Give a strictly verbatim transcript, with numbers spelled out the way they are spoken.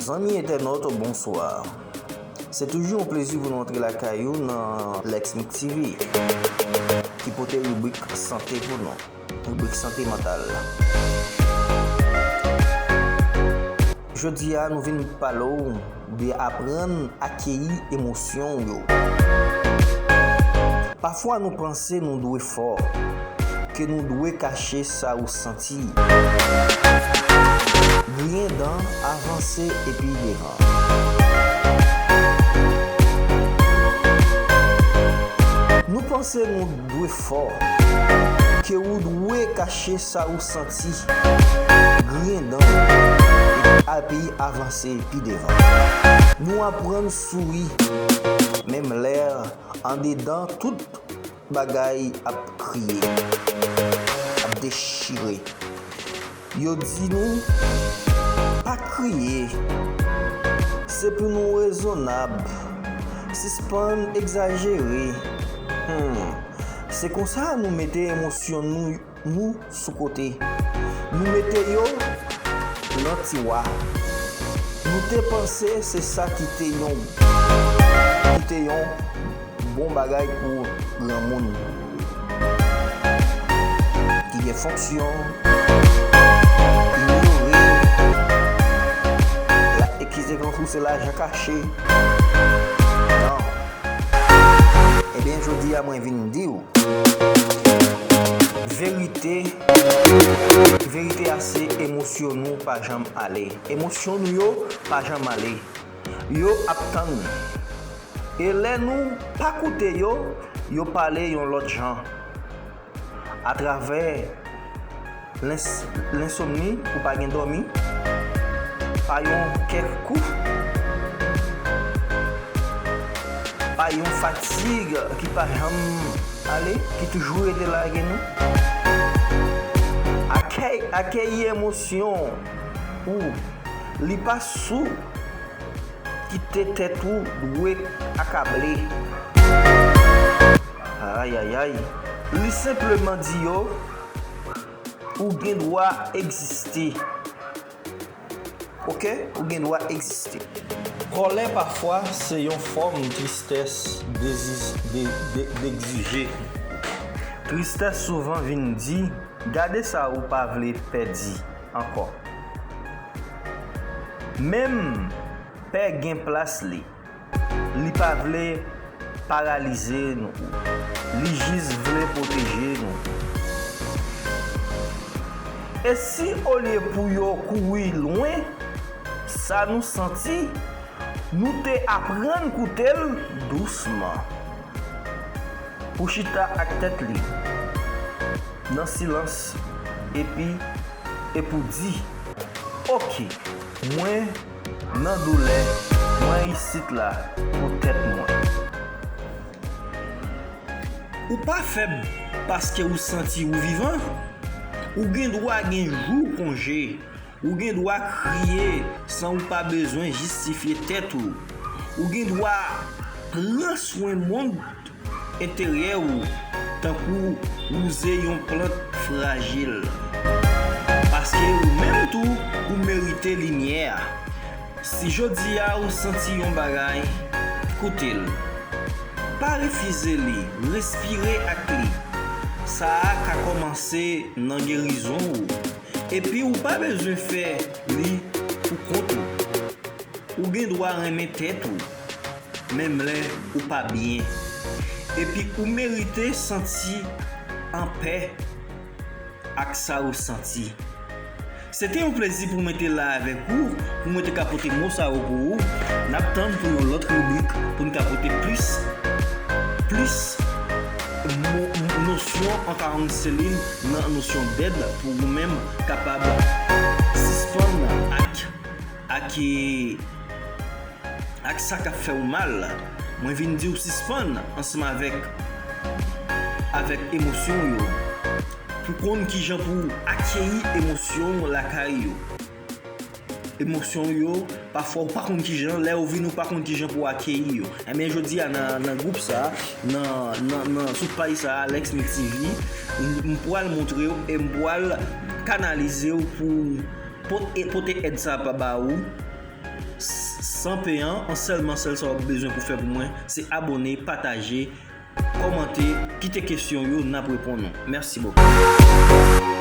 Zanmi entènòt, bonswa. Se toujou yon plezi pou nou antre lakay ou nan Lexmic T V, ki pote ribrik sante pou nou, ribrik sante mantal. Jodi a, nou vin pale w de aprann akeyi emosyon w yo. Pafwa, nou panse nou dwe fò, ke nou dwe kache sa ou santi. Griyen dan, avanse epi devan. Nou panse nou dwe fò, ke ou dwe kache sa ou santi. Griyen dan, epi avanse pi devan. Nou aprann souri, menm lè andedan tout bagay ap kriye, ap dechire. Yo di nou, pa kriye. Se pou nou rezonab. Sispann egzajere. Hmm. Se konsa nou mete emosyon nou, nou sou kote. Nou mete yo nan tiwa. Nou te panse se sa ki te yon, ki te yon bon bagay pou granmoun ki gen fonksyon, inyore, la, ekize grankou se lajan kache. Non. Ebyen, jodi a mwen vin di w verite, verite a se emosyon nou pa janm ale. Emosyon nou yo pa janm ale. Yo ap tann. E lè nou pa koute yo, yo pale yon lòt jan. Atravè lens-, lensomni, ou pa gen dòmi, pa yon kè kou, pa yon fatig ki pa janm ale, ki toujou rete lage nou. Akèy, akeyi emosyon ou, li pa sou kite tèt ou dwe akable. Ayayay. Li senpleman di yo, ou gen dwa egziste. Oke? Ou gen dwa egziste. Kòlè pafwa se yon fòm tristès deziz-, de, de, degzije. Tristès souvan vin di, gade sa ou pa vle pèdi ankò. Menm pè gen plas li. Li pa vle paralize nou. Li jis vle pwoteje nou. E si olye pou yo kouri lwen sa nou santi, nou te aprann koute l dousman. Pou chita ak tèt li nan silans epi, e pou di, oke, mwen nan doulè, mwen isit la pou tèt mwen. Ou pa fèb paske ou santi ou vivan. Ou gen dwa gen jou konje. Ou gen dwa kriye san ou pa bezwen jistifye tèt ou. Ou gen dwa pran swen mond enteryè ou tankou wouze yon plant frajil. Paske ou menm tou, ou merite limyè a. Si jodi a ou santi yon bagay, koute l. Pa refize li, respire ak li. Sa a ka kòmanse nan gerizon ou. Epi ou pa bezwen fè li pou kont ou. Ou gen dwa renmen tèt ou, menm lè ou pa byen. Epi ou merite santi anpè ak sa ou santi. Se te yon plezi pou mwen te la avèk ou, pou mwen te ka pote mo sa yo pou ou. N ap tann pou yon lòt ribrik pou n ka pote plis, plis mo-, nosyon an karans selil nan nosyon dèd pou ou menm kapab sispann ak, ak, ak sa k ap fè w mal. Mwen vin di w sispann ansanm avèk, avèk emosyon w yo. Pou konn kijan pou w akeyi emosyon w lakay yo. Emosyon w yo, pafwa w pa konn kijan, lè yo vini w pa konn kijan pou w akeyi yo. Ebyen, jodi a nan, nan gwoup sa, nan, nan, nan, sou paj sa, Alex Mix T V, m, m pral montre w e m pral kanalize w pou w pot-, e pote èd sa pa ba ou. San peyan, an sèlman sèl sa w ap bezwen pou fè pou mwen, se abòne, pataje, kòmante, kite kesyon yo, n ap reponn ou. Mèsi bokou.